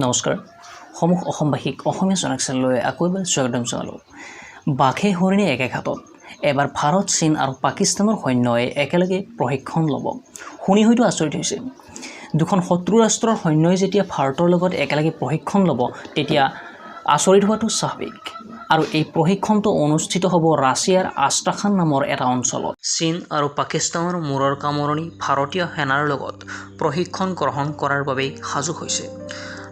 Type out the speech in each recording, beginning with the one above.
নমস্কাৰ, সমূহ অসমবাসীক অসমীয়া জনক চেনেললৈ আকৌ এবাৰ স্বাগতম জনালোঁ। বাঘে হৰিণে একে ঘাটত। এবাৰ ভাৰত, চীন আৰু পাকিস্তানৰ সৈন্যই একেলগে প্ৰশিক্ষণ ল'ব। শুনি হয়তো আচৰিত হৈছে। দুখন শত্ৰু ৰাষ্ট্ৰৰ সৈন্যই যেতিয়া ভাৰতৰ লগত একেলগে প্ৰশিক্ষণ ল'ব, তেতিয়া আচৰিত হোৱাটো স্বাভাৱিক। আৰু এই প্ৰশিক্ষণটো অনুষ্ঠিত হ'ব ৰাছিয়াৰ আস্ত্ৰাখান নামৰ এটা অঞ্চলত। চীন আৰু পাকিস্তানৰ মূৰৰ কামোৰণি ভাৰতীয় সেনাৰ লগত প্ৰশিক্ষণ গ্ৰহণ কৰাৰ বাবেই সাজু হৈছে।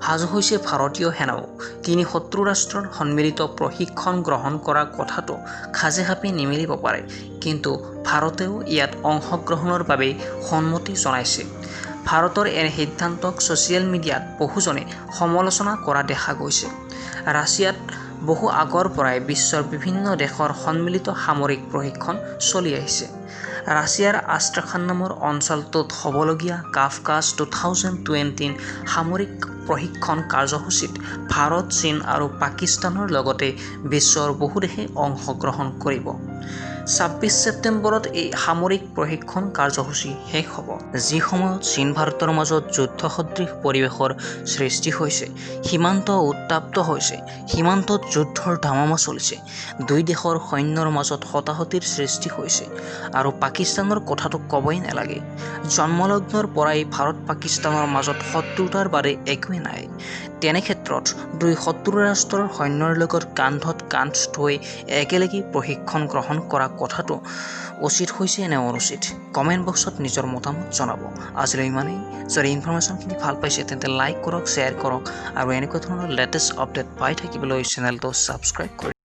সাজু হৈছে ভাৰতীয় সেনাও। তিনি শত্ৰু ৰাষ্ট্ৰৰ সন্মিলিত প্ৰশিক্ষণ গ্ৰহণ কৰা কথাটো খাজে খাপে নিমিলিব পাৰে, কিন্তু ভাৰতেও ইয়াত অংশগ্ৰহণৰ বাবেই সন্মতি জনাইছে। ভাৰতৰ এনে সিদ্ধান্তক ছ'চিয়েল মিডিয়াত বহুজনে সমালোচনা কৰা দেখা গৈছে। ৰাছিয়াত বহু আগৰ পৰাই বিশ্বৰ বিভিন্ন দেশৰ সন্মিলিত সামৰিক প্ৰশিক্ষণ চলি আহিছে। ৰাছিয়াৰ আস্ত্ৰাখান নামৰ অঞ্চলটোত হ'বলগীয়া কাভকাজ 2020 সামৰিক প্ৰশিক্ষণ কাৰ্যসূচীত ভাৰত, চীন আৰু পাকিস্তানৰ লগতে বিশ্বৰ বহু দেশে অংশগ্ৰহণ কৰিব। 26 ছেপ্টেম্বৰত এই সামৰিক প্ৰশিক্ষণ কাৰ্যসূচী শেষ হ'ব। যি সময়ত চীন ভাৰতৰ মাজত যুদ্ধসদৃশ পৰিৱেশৰ সৃষ্টি হৈছে, সীমান্ত উত্তাপ্ত হৈছে, সীমান্তত যুদ্ধৰ ধামামা চলিছে, দুই দেশৰ সৈন্যৰ মাজত হতাহতিৰ সৃষ্টি হৈছে আৰু পাকিস্তানৰ কথাটো ক'বই নালাগে। জন্মলগ্নৰ পৰাই ভাৰত পাকিস্তানৰ মাজত শত্ৰুতাৰ বাদে একোৱেই নাই। তেনে ক্ষেত্ৰত দুই শত্ৰু ৰাষ্ট্ৰৰ সৈন্যৰ লগত কান্ধত কান্ধ থৈ একেলগে প্ৰশিক্ষণ গ্ৰহণ কৰা কথাটো উচিত হৈছে নে অনুচিত, কমেণ্ট বক্সত নিজৰ মতামত জনাব। আজিলৈ ইমানেই। যদি ইনফৰমেশ্যনখিনি ভাল পাইছে, তেন্তে লাইক কৰক, শ্বেয়াৰ কৰক আৰু এনেকুৱা ধৰণৰ লেটেষ্ট আপডেট পাই থাকিবলৈ চেনেলটো ছাবস্ক্ৰাইব কৰি